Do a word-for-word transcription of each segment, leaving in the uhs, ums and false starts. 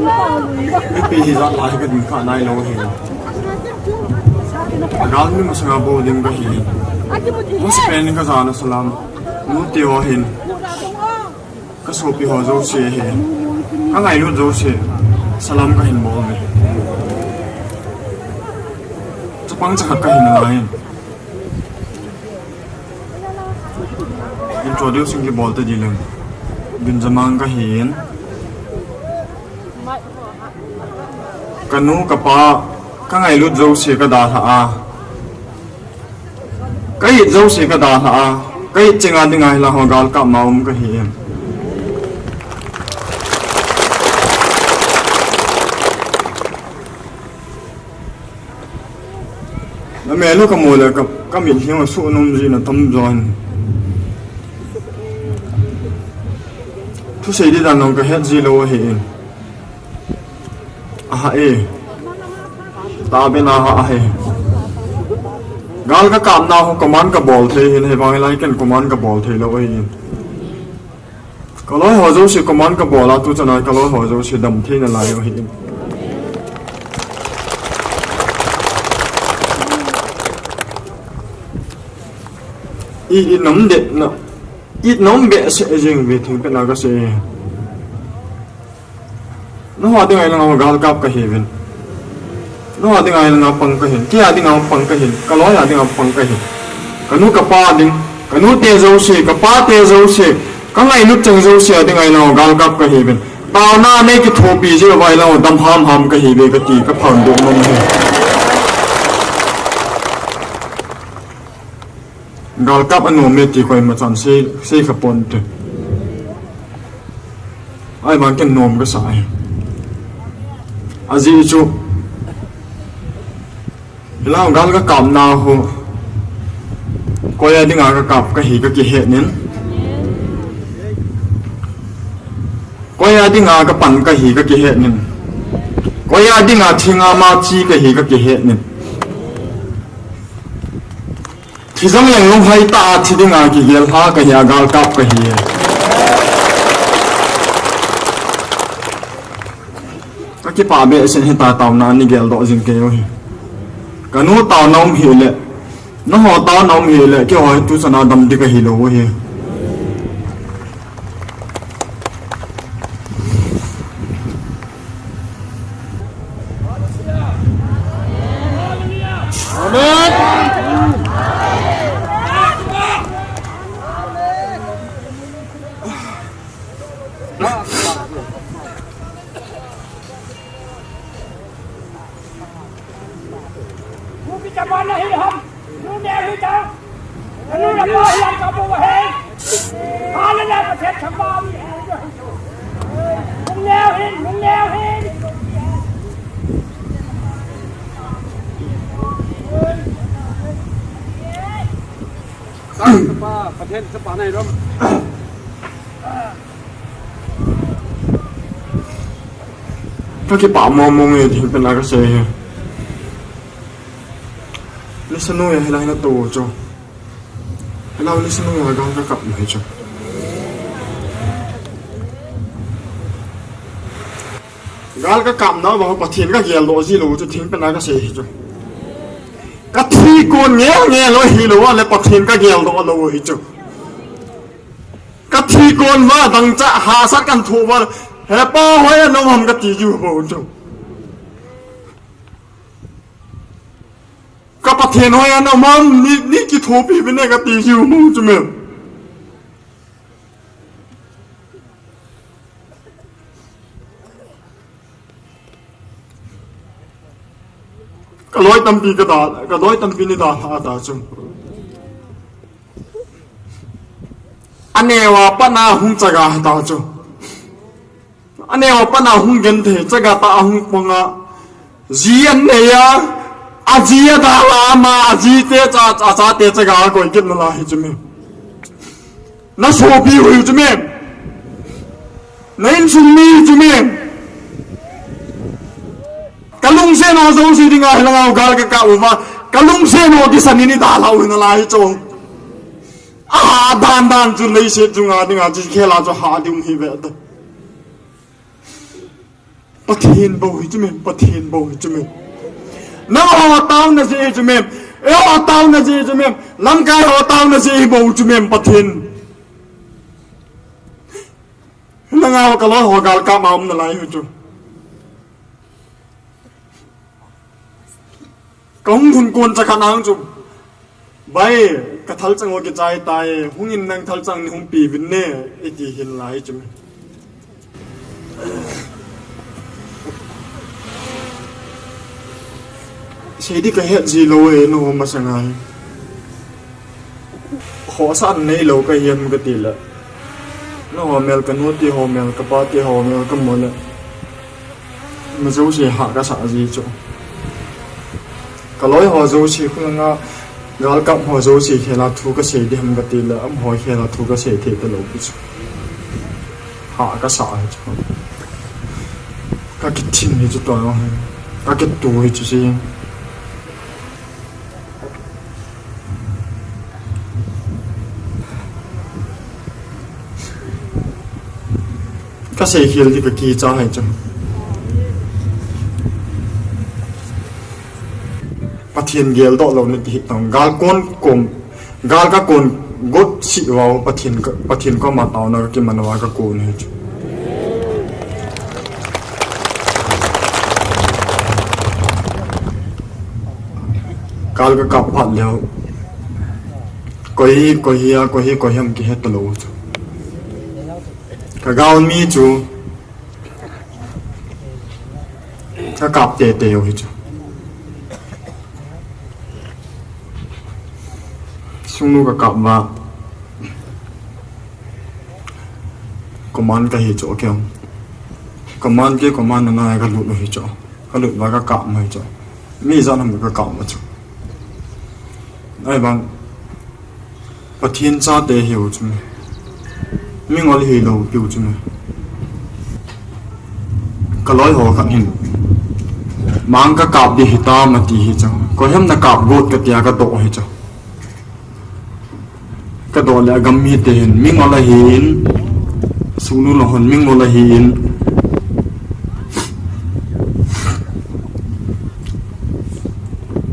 Mipi hijat lai hi kading kha nailou hi. Agal mi masanga bol ding kahi. Masa pen in kajana salam. Nute ho hin. Kasopi ho jouse hi. Kangailut jouse. Salam kahin bol uve. Chapang chakhat kahin lai in. Introducing kibol ta ding leng. Benjamin kahin. Kanu kapa, kangailut jouse kadalha a. Ka-it jouse kadalha a. Ka-it chenga dinga hilang ho galkap ma um kahi. Namel u kamu le ka, kamit hi asuh nom jin atam jon. Thusei di dan jong kahet ji lou ahin. Aha e. Tabena aha ahi. Gal kakapna ho command kabol thei hin, hivang hilai ken command kabol thei lou ahin. Kaloi ho jouse command kabol a, tuchana kaloi ho jouse damthei nalai u ahi. I, i nam de na, i nam be se jing ve thing pe na ka se. Nangho dinga hilang ho galkap kahiuvin. Nangho dinga hilang pang kahin. Kei a dinga pang kahin. Kaloi a dinga pang kahin. Kanu kapa ding. Kanute jouse, kapate jouse. Kangailut cheng jouse a dinga hilang ho galkap kahiuvin. Taona nei kithopi jeh uva hilang ho dam hamham kahiuve kati kaphondoh nom e. Galkap anom e ti koima chan sei, sei kha ponte. Ahivang ken nom kasa e. Ajeh chu. Hilang gal kakapna ho. Koi a dinga kakap kahi kakihet in. Koi a dinga kapan kahi kakihet in. Koi a dinga thinga machi kahi kakihet in. Thi jong leng lunghai tah a thi dinga kigel lha kahi a galkap kahi. Kakipah behseh in hita taona nei geldoh jing kei u hi. Kanu taona um hile. Nangho taona um hile. Keiho hi tuchana dam ding kahi lou u hi. Sang Chapa, Pathen Chapa nei rom. Kakipah mong mong e, thingpen a kasei hi. Listen u ya, hilai na to chu. Hilai listen u ya, gal kakap mai chu. Gal kakapna uva Pathen kageldoh ji lou chu, thingpen a kasei hi chu. Kathi kon nge nge lou hilou a le Pathen kageldoh lou hi chu. Kathi kon uva dangchah hahsat kan thoh uva, he Pa, hoiya naum ham kati jiu bou chu. Ka Pathen hoiya naum ham, nei, nei kithopi uvin e kati jiu bou chu me. Kaloi tampi kada, kaloi tampi nei dalha ta chu. Aneo a pat a hung chaga ta chu. Aneo a pat a hung genthei chaga tah a hung pang a. Ji anei a, aji adalha a, ama aji te cha, cha, chate chaga akoi kit nalai hi chu me. Na sopi u hi chu me. Na insung mi hi chu me. Kalungset ho jouse dinga hilang a gal kakap uva. Kalungset ho kisan in nei dalha u nalai hi chu. Aha dan dan chu leiset chunga dinga chu khela chu ha ding hi ve ta. Pathen bou hi chu mem, Pathen bou hi chu mem. Nangho taona jeh hi chu mem, eiho taona jeh hi chu mem, lamkai ho taona jeh hi bou chu mem, Pathen. Nangho kaloi ho galkap ma um nalai hi chu. Kahung lhun kon cha khat nang chu. Bai, kathalchang ho kichai tai, hungin nang thalchang nei hung peuvin ne, iti hin lai chu. Sei di kahet ji lou e, nangho masanga hi. Khohsah neilou kahi em kati le. Nangho mel kanu te ho mel, kapa te ho mel kamu le. Ama jouse hah kasah ji chu. Kaloi ho jouse khulanga, galkap ho jouse khela thu kasei di ham kati le, amaho khela thu kasei thei talou pi chu. Hah kasah hi chu. Kakithin hi chu tua hi. Kakitui hi chu si. Kasei khel di kakicha hi chu. Pathen geldoh louna ti hi tong. Gal kon kom, gal kakon got sih uva Pathen ka, Pathen koma taona kakiman uva kakon hi chu. Gal kakap phat leu. Koi, koi hi a, koi hi, koi ham kihet talou chu. Kagalmi chu. Kakap teitei u hi chu. Sungnu kakap uva. Command kahi chu, okay. Command ke, command na kalut u hi chu. Kalut uva kakap u hi chu. Mi ijat ham kakap u chu. Ahivang. Pathen chate hiu chu me. Mingol hilou piu chu me. Kaloi ho khat hin. Mang kakap di hitam ati hi chu. Koi ham nakap got katia kadoh hi chu. Kadoh le agam mite hin. Mingol ahin. Sungnu lou hon mingol ahin.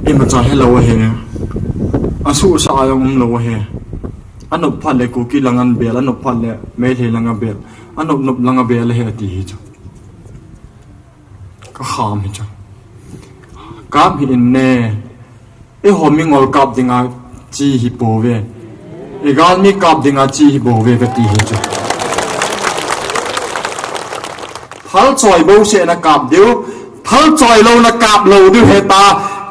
Imacha helou ahi. Asuhsa a jong umlou ahi. Anop phat le Kuki langa bel, anop phat le Meitei langa bel. Anop nop langa bel ahi ati hi chu. Kakham hi chu. Kap hih in ne. Eiho mingol kap dinga chi hi pouve. Igalmi kap dinga chi hi pouve kati hi chu. Thalchoi bouseh nakap diu, thalchoi lou nakap lou diu heta,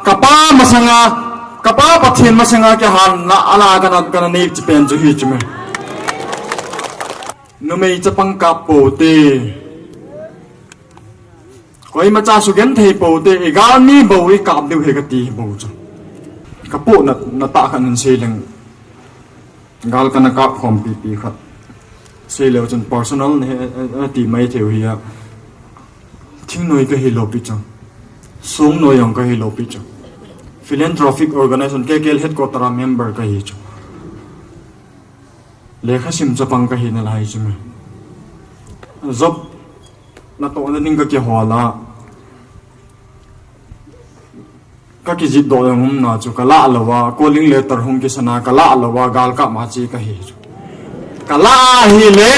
kapa masanga, kapa Pathen masanga kihanna ala kana, kana nei chi pen chu hi chu me. Numei chapang kap pou te. Koimacha sugenthei pou te, igalmi bou ikap diu hi kati hi bou chu. Kapohnatna tah khat hin sei leng. Gal kana kap khompi pi khat. Sei leu chun personal nahi, eh, eh, ti mai thei u hi a. Thingnoi kahi lou pi chu. Songnoi jong kahi lou pi chu. Philanthropic Organization, K K L headquarter a member kahi chu. Lekha sim chapang kahi nalai chu me. Job natohna ding kakihol a. Kakijih doh jong umna chu kalah lou a, calling letter hung kisan a kalah lou a, galkap ma chi kahi chu. Kalah ahile,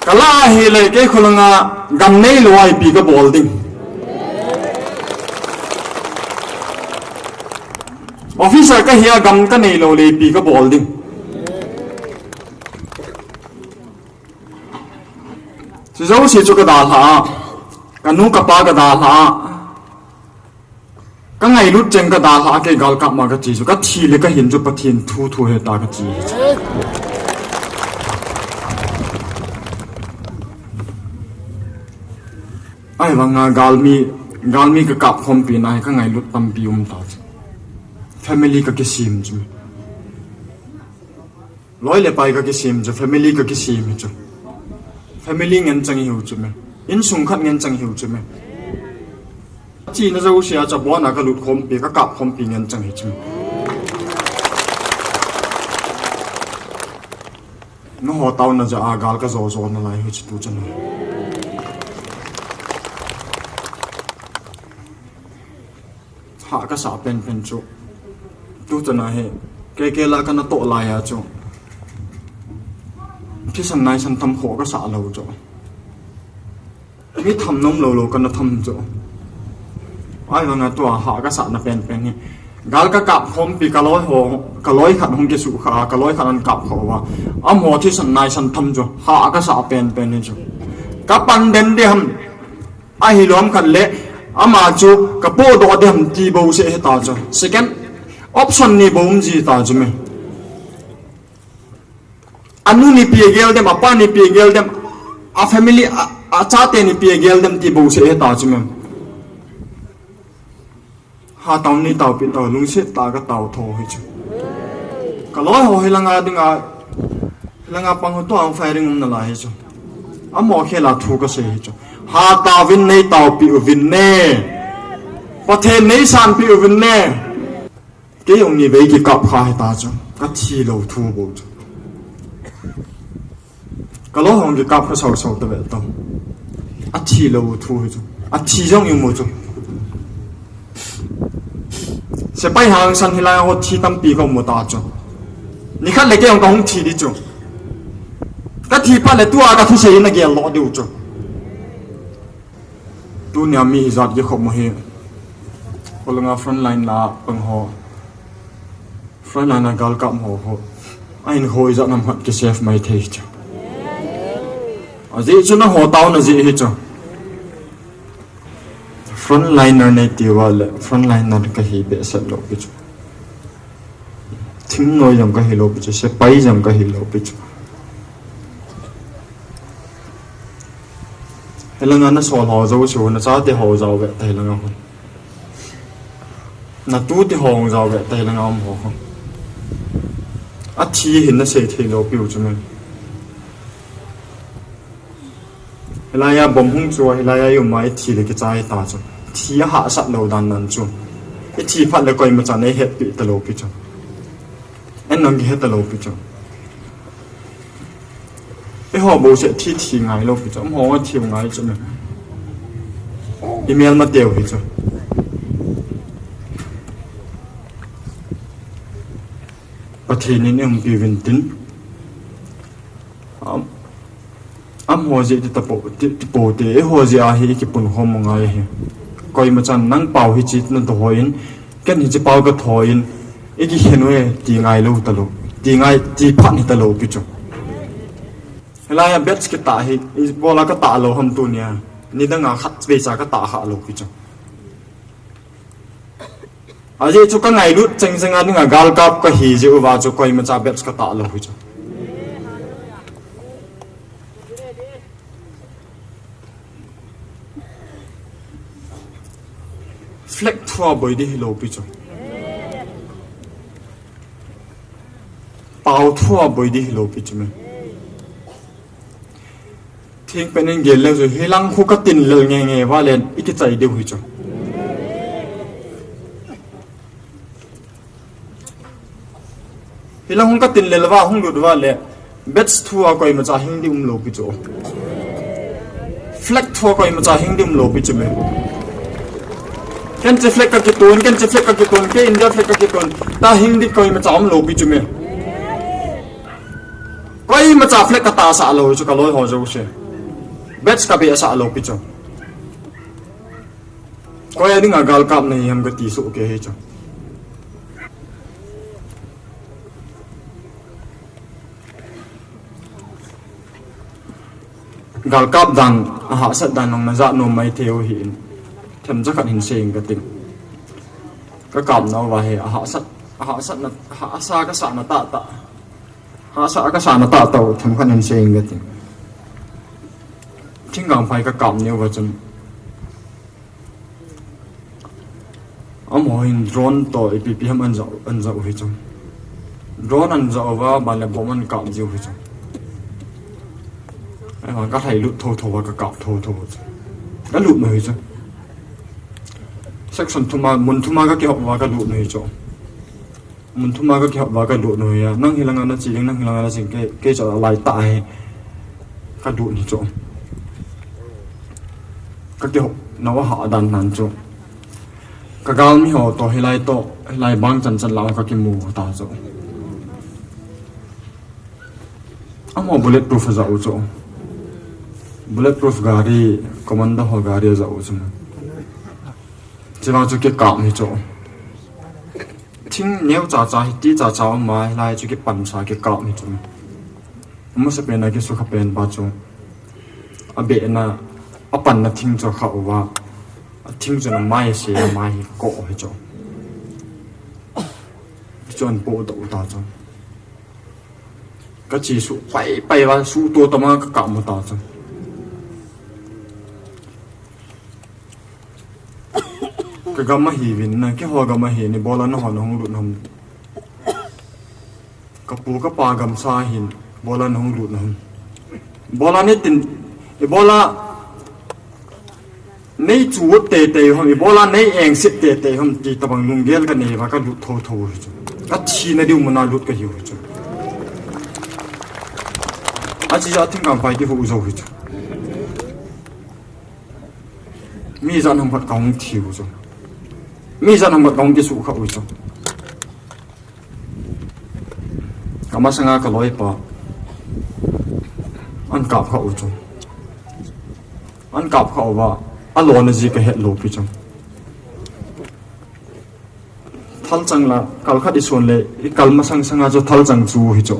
kalah ahile, kei khulanga gam neilou a ipi kabol ding. Officer kahi a gam kaneilou le ipi kabol ding. Chujouse chu kadalha a, kanu kapa kadalha a, kangailut cheng kadalha a, kei galkap ma kachi chu, kathi le kahin chu Pathen thu thu heta kachi. Ahivanga galmi, galmi kakap khompi na hi kangailut tampi um ta chu. Family kakisem chu. Loi le pai kakisem chu, family kakisem hi chu. Family ngen chang hiu chu me. Insung khat ngen chang hiu chu me. China jousea chabona kalut khompi, kakap khompi ngen chang hi chu me. Nangho taona jeh a gal kajo jo nalai hi chu tu chun. Hah kasah penpen chu, tu chana hi, kei kei la kana toh lai a chu, thisan naisan tham ho kasah lou chu. Mi tham nom lou lou kana tham chu. Ahivanga tua hah kasahna penpen hi, gal kakap khompi kaloi ho, kaloi khat hung kisukha, kaloi khat an kap kha uva, amaho thisan naisan tham chu hah kasah penpen hi chu. Kapan den ding ham, ahilou ham khat le, ama chu kapohdoh ding ham ti bouseh hita chu. Second option ni bou um ji ta chu me. Anu nipi agel dem, apa nipi agel dem, a family, a, achate nipi agel dem ti bouseh hita chu me. Hatah in nei taopi tao, lungset tah a katao tho hi chu. Kaloi ho hilanga dinga, hilanga pang ho tua firing um nalai hi chu. Amaho khel a thu kasei hi chu. Hatah in nei taopi uvin ne. Pathen nei sanpi uvin ne. Kei jong nivei kikap kha hita chu, kathi lou thu bou chu. Kaloi hung kikap kha sao sao tave tao. Athi lou thu hi chu. Athi jong imu chu. Sepai hangsan hilai ho thi tampi kamu ta chu. Nikhat le kei jong kahung thi ding chu. Kathi phat le tua kathusei nagel lou diu chu. Tunia mi hijat kikhop mo hi, kolanga frontline la pang ho, frontline a galkap ho ho, ahin ho ijat nam khat kisave mai thei chu. Ajeh chu nangho taona jeh hi chu. Frontliner nei tiuva le frontliner kahi behseh lou pi chu. Thingnoi jong kahi lou pi chu, sepai jong kahi lou pi chu. Hilanga nasol ho jouse, nachate ho jao ve ta hilanga ho. Natute ho jao ve ta hilanga um ho. Athi hin nasei thei lou piu chu me. Hilai a bomb hung chu, hilai a i um a i thi le kichai ta chu. Thi ahahsat lou dan nan chu. I thi phat le koima chan eihetpi talou pi chu. Einan kihe talou pi chu. Eiho bouseh thi thi ngai lou pi chu. Amaho a thi ngai chu me. I melmateu hi chu. Pathen in eiumpi uvin tin. Am, amaho jeh ti tapo, ti, ti po te, eiho jeh a hi i kipunkhom u ngai hi. Koima chan nang pao hiche nathoh in, ken hiche pao kathoh in, i kikhen uve ti ngai lou talou. Ti ngai, ti phat hi talou pi chu. Hilai a batch kitah hi, ibola katah lou ham tunia. Nidang a khatvei cha katah kha lou pi chu. Ajeh chu kangailut cheng cheng a dinga galkap kahi jeh uva chu koima cha batch katah lou hi chu. Flag thua boi ding hilou pi chu. Pao thua boi ding hilou pi chu me. Thingpen in gel leu chu hilang khu katin lel nge nge uva le i kichai diu hi chu. Hilang hung katin lel uva hung lut uva le batch thua koima cha hing ding umlou pi chu. Flag thua koima cha hing ding umlou pi chu me. Ken che flag kakitun, ken che flag kakitun, kei India flag kakitun. Ta hing ding koima cha umlou pi chu me. Koima cha flag katahsah lou chu kaloi ho jouse. Batch kabehsah lou pi chu. Koi a dinga galkap nahi ham kati soh kei hi chu. Galkap dan, ahahsat dan nong najah nom mai thei u hi in. Themcha khat hin sei ing kating. Kakapna uva hi, ahahsat, ahahsatna, ahahsa kasahna tahtah. Ahahsa kasahna tahtah u, themkhat hin sei ing kating. Thingkangphai kakap ni uva chun. Amaho hin drone toh ipi ipi ham an jah, an jah u hi chu. Drone an jah uva, ban le bomb an kap jiu hi chu. Ahivang kalhailut thotho uva kakap thotho u chu. Kalut u hi chu. Section thuma, mun thuma kakihop uva kalut u hi chu. Mun thuma kakihop uva kalut u hi a. Nang hilanga nache ding, nang hilanga nache ding, kei, kei chu alaitah hi. Kalut u hi chu. Kakihopna uva hahdan nan chu. Ka galmi ho toh hilai toh, hilai bang chan chan lah a ka kimu ta chu. Amaho bulletproof a ja u chu. Bulletproof gari, commando ho gari a ja u chu. Chivang chu kikap hi chu. Thing neo cha cha hi ti cha cha um a hilai chu kipan sa kikap hi chu. Amasapen a kisukha pen pa chu. A behna, a panna thing chu kha uva. A thing chu na mai se, a mai hi ko hi chu. Chu an po to ta chu. Ka chi su pai pai va su to tama ka ka mu ta chu. Ka gam ahi vin na, keiho gam ahi ni bola na ho na hung lut na hung. Ka pu ka pa gamsa hin, bola na hung lut na hung. Bola nei tin, ibola nei chu te te hom, ibola nei eng sit te te hom, ti tabang lunggel ka nei va ka lut tho tho hi chu. Ka thina diu muna lut ka hiu hi chu. A chi ja thing kang pai ti hu zo hi chu. Mi jan hom khat ka hung thiu chu. Mi jan hom khat ka hung kisu kha u chu. Ka masanga ka loipa an kap kha u chu. An kap kha uva, a lona ji ka het lou pi chu. Thal chang la, kal khat i son le, i kal masang sanga chu thal chang chu hi chu.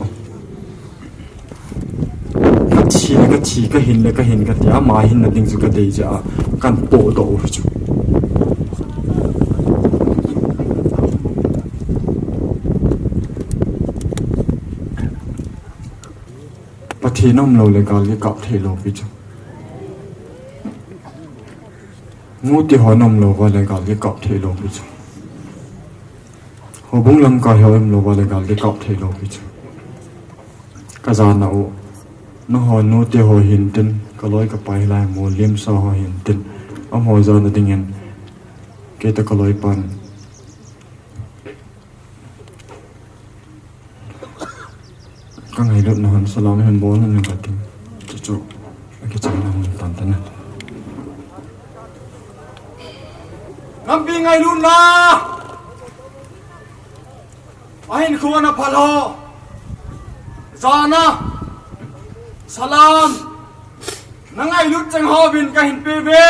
Ka thi le ka thi, ka hin le ka hin ka ti, ama hinna ding chu ka dei jeh a, kan po doh u hi chu. Pathen um lou le gal kikap thei lou pi chu. Nute ho um lou va le gal kikap thei lou pi chu. Houbung lamkai ho um lou va le gal kikap thei lou pi chu. Ka jana u. Nangho nute ho hin tin, ka loi ka pai lai mo lim sa ho hin tin. Amaho jana dingin. Kei toh ka loipan. Ka ngailutna hon salam hin bol na ka tin. Chu chu. Ka kichai na hon tan tan na. Nampi ngailutna. Ahin khona phal ho. Jana. Salam. Na ngailut cheng ho vin ka hin pe ve.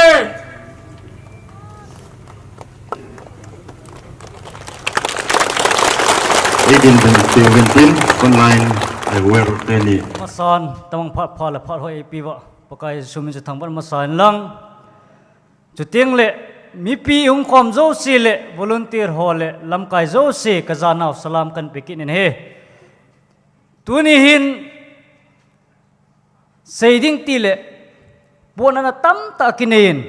Eighteen twenty seventeen, frontline, I wear teni. Masan, tamang phat pha le phat hoi pi va. Pakai Jesu min chu thangvah masan lang. Chuteng le, mipi hung khom jouse le, volunteer ho le, lamkai jouse, ka janau salam kan pe kit in ahi. Tuni hin, Sei ding ti le, puanna tamtah kinei in,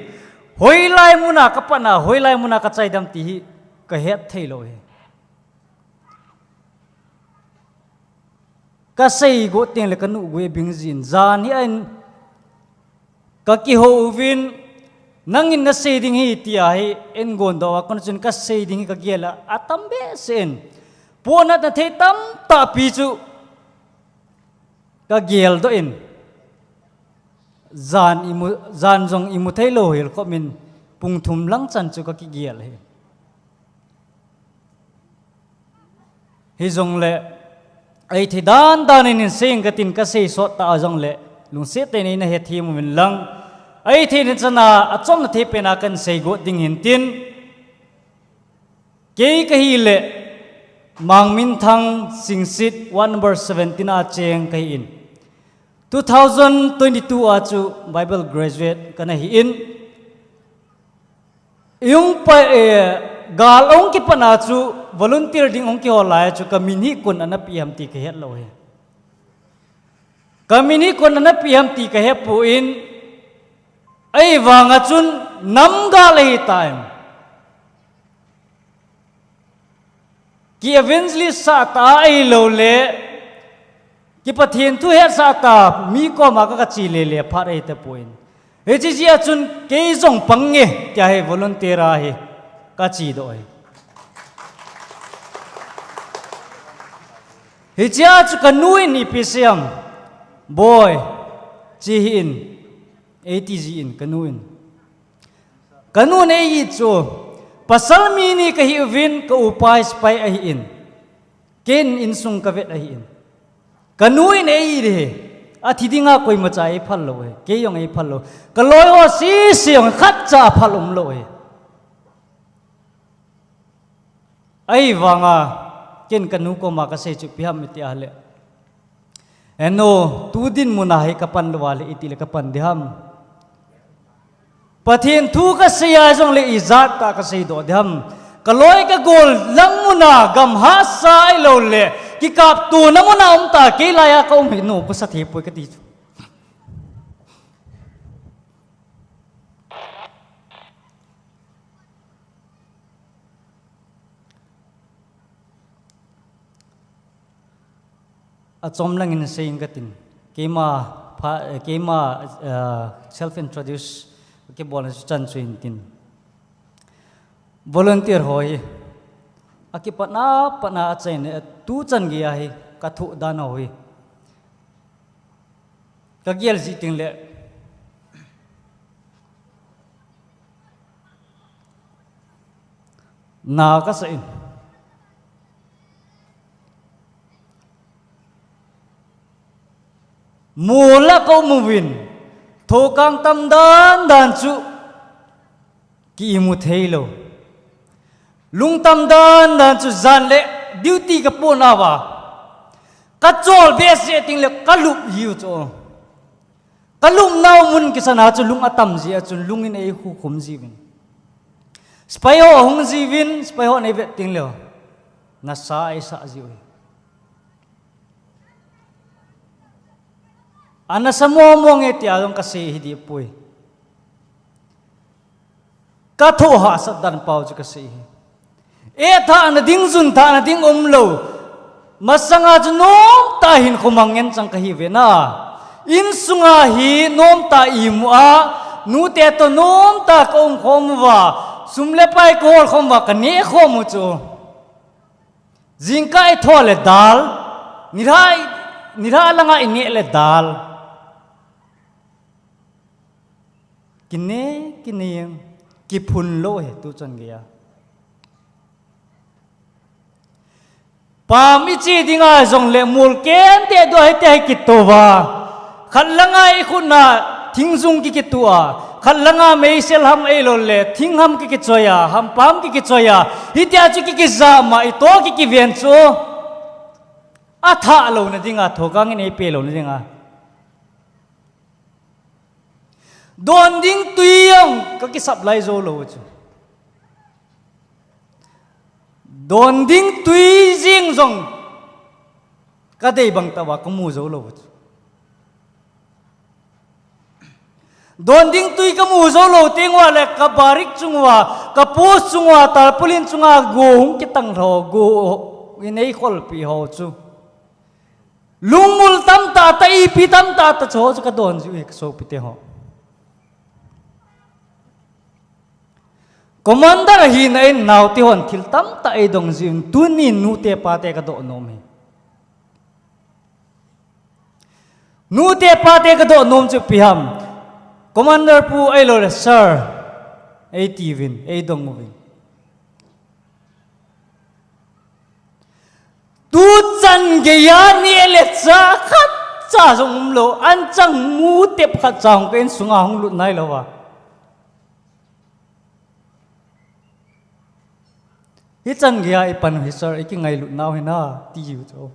hoilai muna ka patna, hoilai muna ka chaidam ti hi ka het thei lou hi. Ka sei got teng le ka nuh gui bing jin, jan hi a in ka kihou uvin, nangin na sei ding hi ti a hi, en gon doh a, kon chun ka sei ding hi ka gel a, a tam behseh in, puanna na thei tamtah pi chu, Ka gel doh in, jan imu, jan jong imu thei lou hel khop in pung thum lang chan chu ka kigel hi. Hijongle, ei thei dan dan in hin sei ing ka tin ka sei sot ta a jongle, lungset tah in nei na hethem uvin lang. Ei thei ni chan a, achomna thei pen a kan sei got ding hin tin. Kei ka hi le, Mangminthang Singsit, ward number seventeen a cheng ka hi in. Two thousand twenty-two a chu Bible graduate ka na hi in. Yung pa, eh, gal ong kipat na chu volunteer ding ong kihol lai chu ka min hi koin ana pe ham ti ka het lou hi. Ka min hi koin ana pe ham ti ka he poi, ahivang a chun nam gal ahi tai. Ki evangelist sah ta ahilou le, ki Pathen thu hetsah ta mi koma ka, ka che lele phat ahi tapoi. Hiche jeh a chun kei jong pang nge, tia hi volunteer a hi ka che doh hi. Hiche a chu ka nu in ipi asei em, Boi, che hih in, eiti jin ka nu in. Ka nu in ei it chu, Pasal mi ni kahi uvin, ka upa hi sepai ahin. Ken insung kavet ahin. Kanu in ei ding ahi. Athi dinga koimacha eiphal lou ahi. Kei jong eiphal lou. Kaloi ho sese jong khatcha aphal umlou ahi. Ahivanga, ken kanu koma kasei chu ipi ham iti ahile, "Henu, tu dinmun a hi kapan lou ahile, itile kapan ding ham? Pathen thu kasei a jongle ijat tah kasei doh ding ham? Kaloi kagol lang mun a gam hahsa ahilouleh kikaptona mun a um tah kei laiya kaum hi nu, pasal thei poi," kati chu. Achom langin seiyin katin. Keima pha, eh, keima, eh, self introduce kibolna chu chan chu intin. Volunteer ho hi akipatna, patna achaina, eh, tuchan geiya hi kathoh dan ho hi kagel jing teng le, na kasa in. Mol a kaum uvin, thokang tam dan dan chu ki imu thei lou. Lung tam dan dan chu jan le duty kapot nauva, kachol behseh teng le kalup jiu chu. Kalupnau mun kisan a chu lung atam jeh a chun lung in eihukhum jiuvin. Sepai ho ahung jiuvin, sepai hon eivet teng leh nasa eisah jiu hi. Anasa mong mong e tia jong kasei hi dipoi. Kathoh hahsat dan pau chu kasei hi. Etha nading, jun tha nading umlou. Masanga chu nomtah hinkho mang ngen chang kahiuve na. Insunga hi nomtah imu a, nute toh nomtah kaum khom uva, sum le pai kahol khom uva, kaneh khom u chu. Jingkah ithou le dal, nilhah, nilhah langa ineh le dal. Kine, kine, kiphun lou hi tuchan geiya. Pam iche dinga jongle mol kente dua hite hi kitoh uva. Khat langa ikhutna thingjung kikituh a, khat langa meisel ham ahilouleh thing ham kikichoi a, hampam kikichoi a, hitia chu kikijam a, itoh kikiven chu. Athah louna dinga, thokang in eipe louna dinga. Don ding tui jong kakisupply jou lou chu. Don ding tui jeng jong kadei bang tah uva kamu jou lou chu. Don ding tui kamu jou lou teng uva le ka barrack chung uva, ka post chung uva, tarpaulin chunga go hung kitang lou, go in eikholpi ho chu. Lungmol tamtah tah, ipi tamtah tah chu ho chu kadon jiu hi kasopite ho. Commander ahina in naote hon thil tamtah eidong jiu in tuni nute pate kadoh nom hi. Nute pate kadoh nom chu ipi ham. Commander pu ahilouleh sir eitiuvin, eidong uvin. Tuchan geiya neh le chah khatcha jong umlou, anchang mu tep khatcha hung ka insunga hung lut nailouva. Hichan geiya ipan u hi sir, ikingailut nau hi na, tiu chu.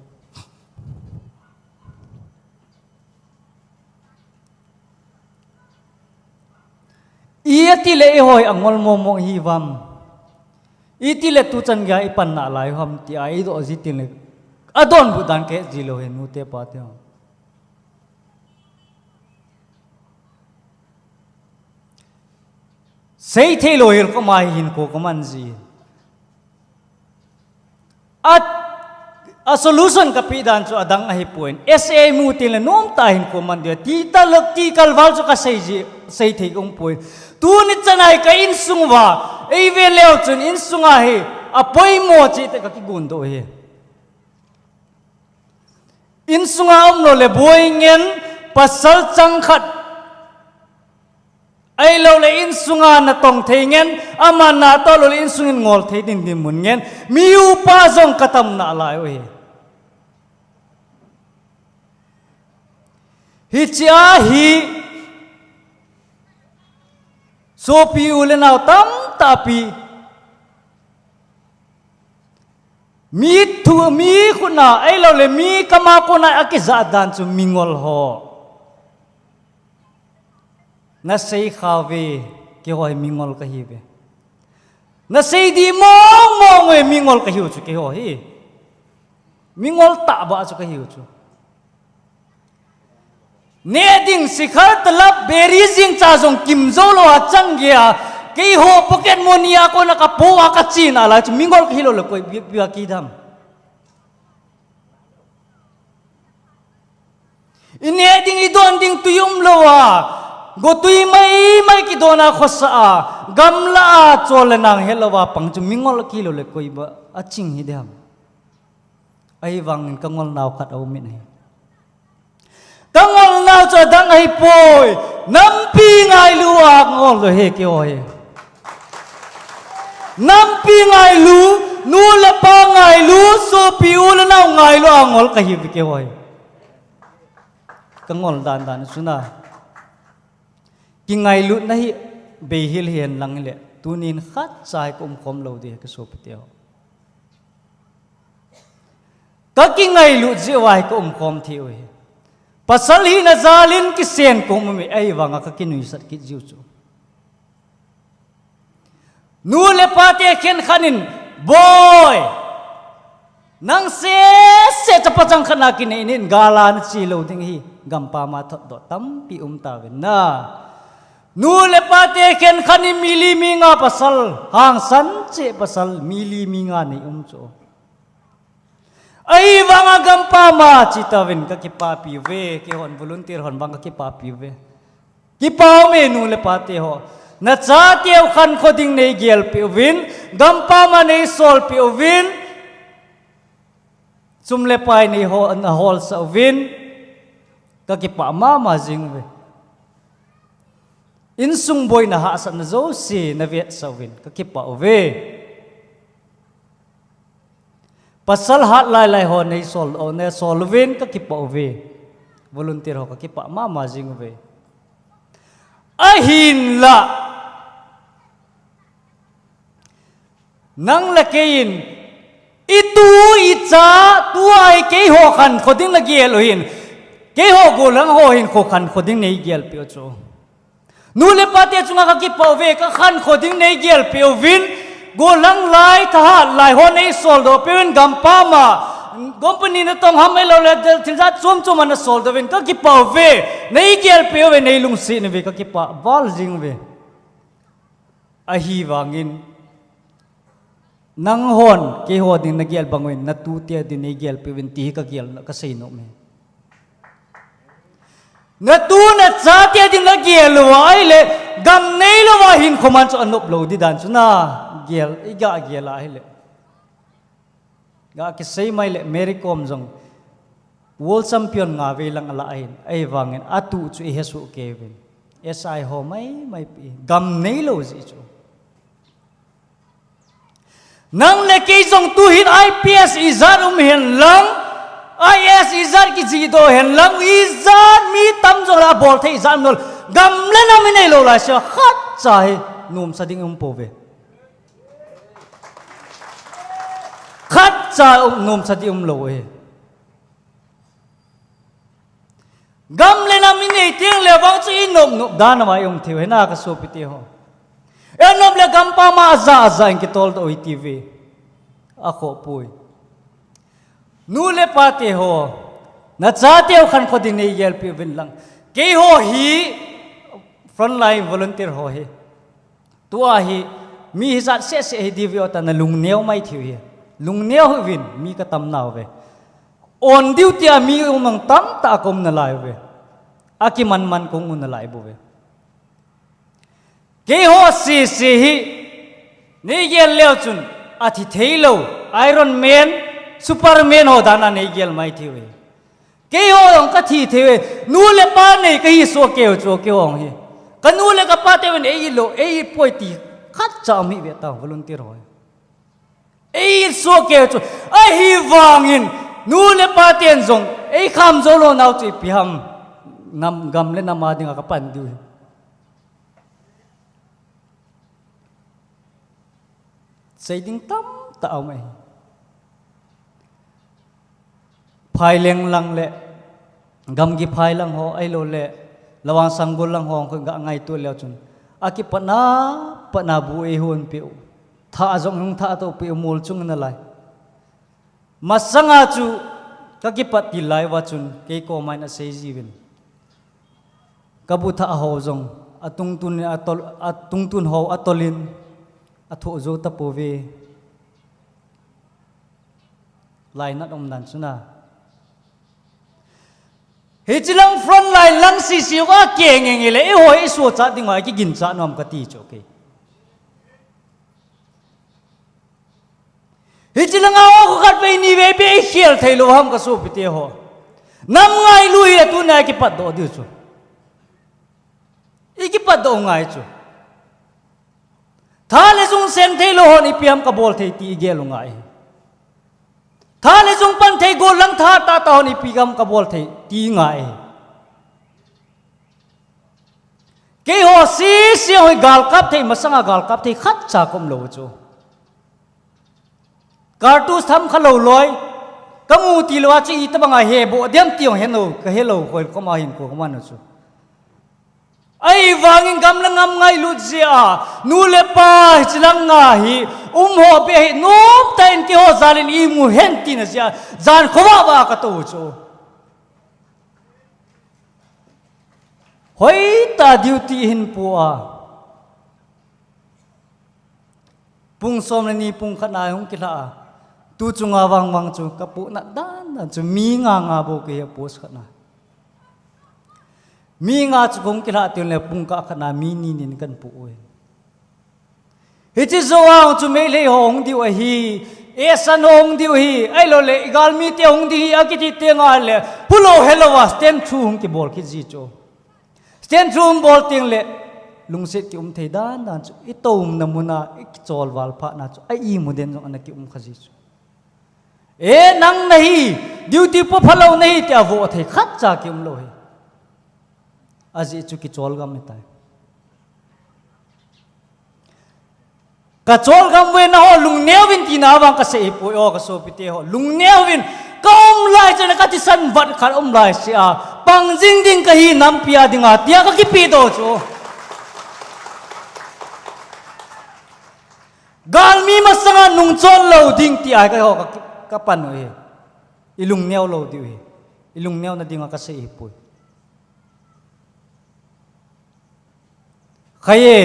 Iti le ihoi angol mong mong hiuvam. Iti le tuchan geiya ipan nalai u ham tia idoh ji teng le, adonbut dan kahet ji lou hi nute pate ho. Seithei lou hel koma hi hinkho kaman ji. A, a solution kapeh dan chu adang ahipoi. S A mu teng le nomtah hinkho man diu. Ti talou, ti kalval chu kasei ji, seithei kaum poi. Tuni chan a hi ka insung uva eive leu chun insunga hi apoimo cheh tah kakigon doh hi. Insunga umlou le boi ngen, pasal chang khat Ahilouleh insunga natong thei ngen, ama natoh louleh insungin ngol thei ding dinmun ngen, mi upa jong katam nalai u hi. Hichea hi, sopi u le nao tamtah pi, mi thu, mi khutna, ahilouleh mi kama kona akijah dan chu mingol ho. Nasei khauve, keiho hi mingol kahiuve. Nasei dih mong mong uve, mingol kahiu chu keiho hi. Mingol tahbeh chu kahiu chu. Neh ding sikhar talap beri jingcha jong kimjou lou a chang geiya, keiho pocket money a kona kapoh a kache nalai chu mingol kahilou le koi bia, bia kidam. Ineh ding idon ding tui umlou a, gotui mai mai kidon a khosa a, gamla a chol le nang hetlou a pang chu mingol kahilou le koi beh a ching hidem. Ahivangin kangol nau khat aumin ahi. Kangol nau chu adang ahipoi, nampi ngailu a ngol lou hi keiho hi. Nampi ngailu, nu le pa ngailu, sopi u le nao ngailu a ngol kahiuve keiho hi. Kangol dan dan chu na. Kingailutna hi beihel hihen lang le, tunin khatcha hi kaumkhom lou ding hi kasopi teho. Kakingailut jeh uva hi kaumkhom thei u hi. Pasal hina jalin kisen kaum uve, ahivanga kakinuisat kit jiu chu. Nu le pate khenkhat in, boi, nang sese chapa chang khat na kinei nin gala nache lou ding hi, gampam a thotdoh tampi umtauvin na. Nu le pate khenkhat in mi li mi nga pasal, hangsan cheh pasal, mi li mi nga nei um chu. Ahivanga gampam a chetauvin kakipapi uve, keihon volunteer hon vang kakipapi uve. Kipa ume nu le pate ho. Nachateu khankho ding neigelpeh uvin, gampam a neisolpeh uvin, sum le pai neiho, naholsah uvin, kakipah mama jing uve. Insung boina hahsatna jouse navetsah uvin, kakipah uve. Pasal hat lailai ho neisol, o, neisol uvin kakipah uve. Volunteer ho kakipah mama jing uve. Ahinla, nang le kei in, itu icha, tua hi keiho khankho ding nagel u hin, keiho gollhang ho hinkho khankho ding neigelpeh u chu. Nu le pate chunga kakipah uve, kakhankho ding neigelpeh uvin, gollhang lai, thahat lai ho neisoldohpeh uvin, gampam a, company natong ham ahilouleh, thil jat chom chom a nasoldoh uvin, kakipah uve, neigelpeh uve, neilungset uve, kakipah val jing uve. Ahivangin, nanghon, keiho ding nagel bang uvin, natute ding neigelpeh uvin, ti hi kagel, kasei nom e. Natu nachate ding nagel uva ahile, gam neilouva hinkho man chu anop lou ding dan chu nagel, iga gel a ahile. Ga kisei mai le Mary Kom jong world champion nga vei lang alah ahin, ahivangin atu chu ihesoh kei uvin. S I ho mai mai pi, gam neilou jeh chu. Nang le kei jong tuhin I P S ijat um hen lang, I A S ijat kijihdoh hen lang, ijat mi tam jong le abol thei ijat um lou, gam le nam ineilou laisea khatcha hi nomsa ding um pouve. Khatcha um, nomsa ding umlou hi. Gam le nam inei teng le vang chu inop nop dan a mai um thei u hi na kasopi teho. Inop le gampam a aja aja in kitoldoh u hite ve. Akhoh poi. Nu le pa teho, nachateu khankho ding neigelpeh uvin lang. Keiho hi frontline volunteer ho hi. Tua hi, mi hijat seh seh hi diu ve o, tua nalungneo mai thei u hi. Lungneo hih uvin, mi katam nauve. On diu tia mi umang tamtah kaum nalai uve. Akiman man kaum nalai bouve. Keiho sese hi, neigel leu chun, athi theilou, Iron Man, Superman ho dan a neigel mai thei uve. Keiho jong kathi thei uve, nu le pa nei kahi soh kei u chu keiho hi. Kanu le kapa teuvin ei lo, ei poi ti khatcha um hih ve ta volunteer ho. Ei so kei chu, ahivangin nu le pa ten jong ei kham jou lou nau chu ipi ham, nam gam le nam a dinga kapan diu hi. Sei ding tamtah aum ahi. Phaileng lang le, Gamgi phai lang ho, ahilou le, Lawang Sanggol lang ho, koi ga ngaito leu chun. Akipatna, patna bu eihon peh u. Thah jong hung thah to peh u mol chung nalai. Masanga chu, kakipat til lai uva chun, kei koma in asei jiuvin. Kabu thah ho jong, atungtun, atol, atungtun ho, atolin, athoh jou tapouve. Lainat um dan chu na. Hiche lang front line lang sisi uva kei ngenge le, eiho i suhchat ding uva, i kiginchat nom kati chu, okay. Hiche langa o khat vei ni vei beh i khel thei lou ham ka sopite ho. Nam ngailu hi a tunia i kipatdoh diu chu. I kipatdoh ngai chu. Tha le jung seng thei lou hon ipi ham ka bol thei ti i gel u ngai. Tha le jung pan thei gol lang tha tah tah hon ipi ham ka bol thei ti ngai. Keiho sisi hoi galkap thei, masanga galkap thei khatcha ka um lou chu. Kartus tham kha lou loi. Ka mu ti lou a chu itobanga he boh diam ti jong he lou, ka he lou hoi koma hin ko koma na chu. Ahivangin gam le nam ngailut jeh a, nu le pa hiche langa hi, um ho beh hi, nomtah in keiho jal in imu hen tina jeh a, jan khovah vah a ka tou chu. Hoitah duty hin pu a. Pung som le ni pung khat na hung kilha a. Tu chunga vang vang chu ka puhnat dan dan chu mi nga nga bou kei a post khat na. Mi nga chu hung kilha teng le pung kah khat na mi ni ni kan pu u. Hiche jou a chu Meitei ho hung diu ahi, Asian ho hung diu ahi, ahilou le, i galmi te hung diu hi, akiti teng le, phulou helou a, stand through hung kibol kit ji chu. Stand through hung bol teng le, lungset kium thei dan dan chu, i toumna mun a, i kichol val phat na chu, a imu den jong ana kium kha ji chu. E, nang nahi, duty po phalou nahi, tia vo thei khatcha kium lou hi. Ajeh chu kichol gam ahitai. Ka chol gam uve nangho, lungneo uvin tina vang ka sei ahipoi o ka sopite ho. Lungneo uvin, ka um lai chan a ka thisan vat khat um lai seh a. Pang jing ding kahi nampi a dinga, tia ka kipedoh chu. Galmi masanga nungchon lou ding tia keiho ka, ka pan u hi. I lungneo lou diu hi. I lungneo na dinga ka sei ahipoi. Khai e,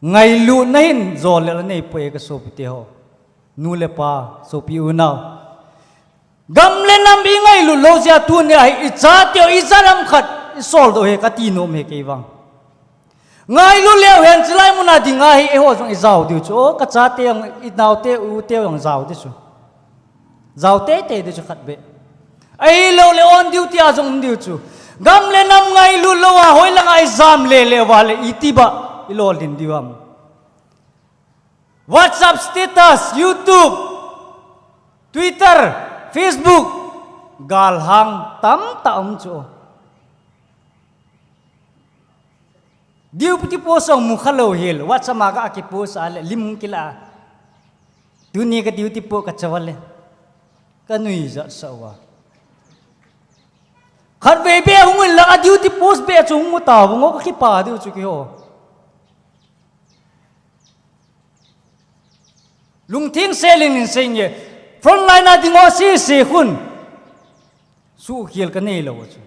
ngailutna hin jolel anei poi ka sopite ho. Nu le pa, sopi u nao. Gam le nam i ngailut lou jeh a tunia hi i chate u i jat ham khat i soldoh e kati nom e kei vang. Ngailut leu hen chulai mun a dinga hi eiho jong i jao diu chu. O, ka chate jong i naote u te jong jao diu chu. Jao teitei diu chu khat beh. Ahilou le on duty a jong um diu chu. Gam le nam ngailut lou a, hoilanga i jam lele uva le, iti ba i lolhin diu ham. WhatsApp status, YouTube, Twitter, Facebook, galhang tamtah um chu. Duty post jong mu kha lou hel, WhatsApp a ka kipost a le, lim kila. Tuni ka duty post ka chawal le. Ka nuijat sah uva. Khatvei beh hung in lang a duty post beh chu hung mu tauvang o ka kipa diu chu keiho. Lungtheng selin in sei nge. Frontline a ding ho sese khun. Suhkhel ka nei lou chu.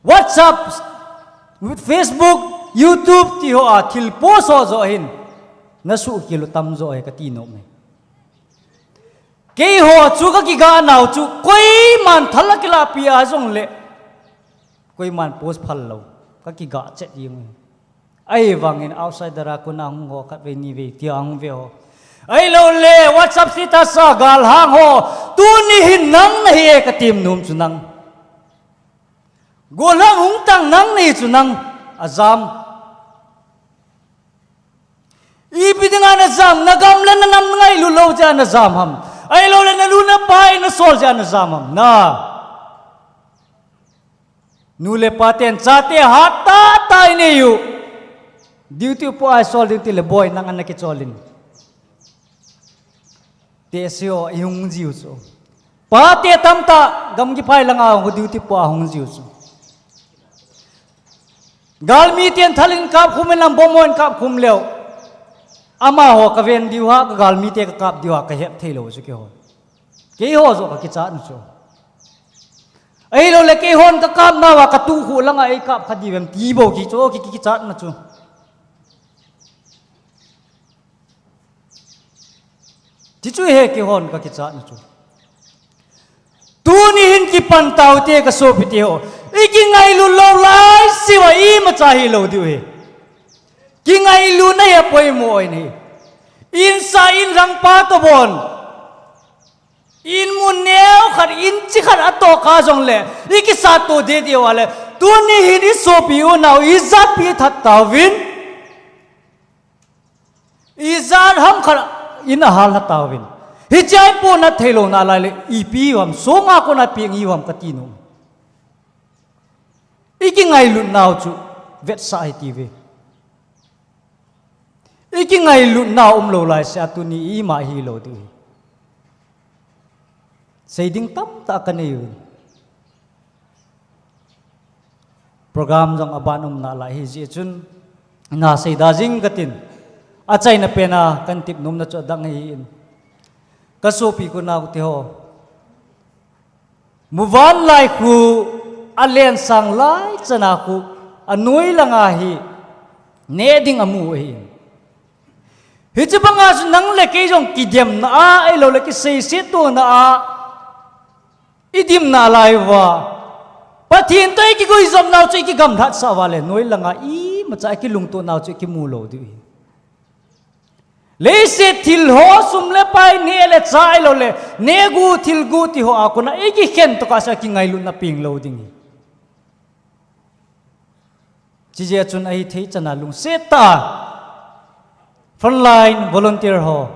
WhatsApp, Facebook, YouTube ti ho a thil post ho joh hin. Na suhkhel u tamjo ahi kati nom e. Keiho chu ka kigah nau chu koiman thal a kilahpi a jongle. Koiman post phal lou. Ka kigah chet jeng u. Ahivangin outsider a kona hung ho khatvei nivei tia hung ve ho. Ahilou le WhatsApp status a galhang ho. Tuni hin nang nahi e ka tem nom chu nang. Gollhang hung tang nang nei chu nang ajam. Ipi dinga najam, nagam le nanam ngailut lou jeh a najam ham? Ahilouleh nalu napai nasol jeh a najam ham? Na. Nu le pa ten chate hat tah tah inei u. Duty po a isol ding tile boi nang ana kichol in. Te sio ihung jiu chu. Pate tamtah gamgi phai langa hung duty po a hung jiu chu. Galmi ten thalin kap khum in lam bomb in kap khum leu. Amaho kaven diu ha, kagalmi te kakap diu ha, kahet thei lou chu keiho. Keiho joh kakichat na chu. Ahilouleh keihon kakap nauva katu khu langa eikap kha diu vem ti bou kichu, ki, ki, kichat na chu. Tichu he keihon kakichat na chu. Tuni hin kipan tau te kasopi teho. Ikingailut lou lai siuva imacha hilou diu he. Kingailutna hi apoimo ahi. Insa in rangpa tobang. In mun neo khat, in chi khat atoh kha jongle, ikisat to deh deh uva le, tuni hin isopi unau, ijatpi that tauvin. Ijat ham khat in ahal lha tauvin. Hichea ipohnat theilou nalai le, ipi ham, songa kona peng ihi ham kati nom. Ikingailut nau chu vetsah hiti uve. Ikingailut nau umlou laisea tuni ima hilou diu hi. Seiding tamtah kanei uvin. Program jong aban um nalai hijeh chun, na seida jing katin. Achaina pena kanatep nomna chu adang ahin. Kasopi ka unau teho. Muvanlai khu alensang lai chana khu anoi langa hi neh ding amu ahi. Hiche banga chu nang le kei jong kidemna a, ahilouleh kiseiset tona a, idim nalai uva. Pathen toh ikiguijop nau chu ikigamlhat sah uva le, noi langa imacha ikilungto nau chu ikimu lou diu ahi. Leiset thil ho sum le pai neh le chah ahilouleh, neh gu thil gu tiho a kona ikikhen tokah sea kingailutna peng lou ding ahi. Chijeh chun ahithei chana lungset tah a frontline volunteer ho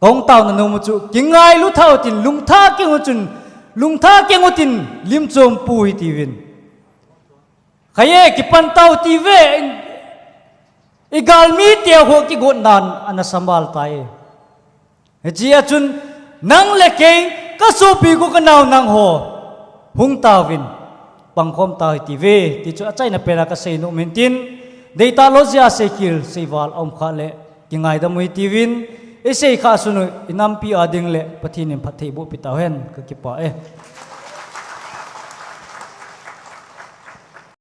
kahung taona nomu chu kingailu thah utin, lungthah keng utin, lungthah keng utin limchom pu hiti uvin. Khaye kipan tau hiti uve, igalmi teho kigotnan ana samval tai. Hichea chun nang le kei kasopi ka unau nangho hung tauvin, pangkhom tau hiti uve, tichu achaina pena kasei nom in tin, deitah lou jeh a seikhel seival aum khah le kingaidam u hiti uvin, isei khah sun u inampi a ding le Pathen in phatthei boh pi tauhen, kakipah e.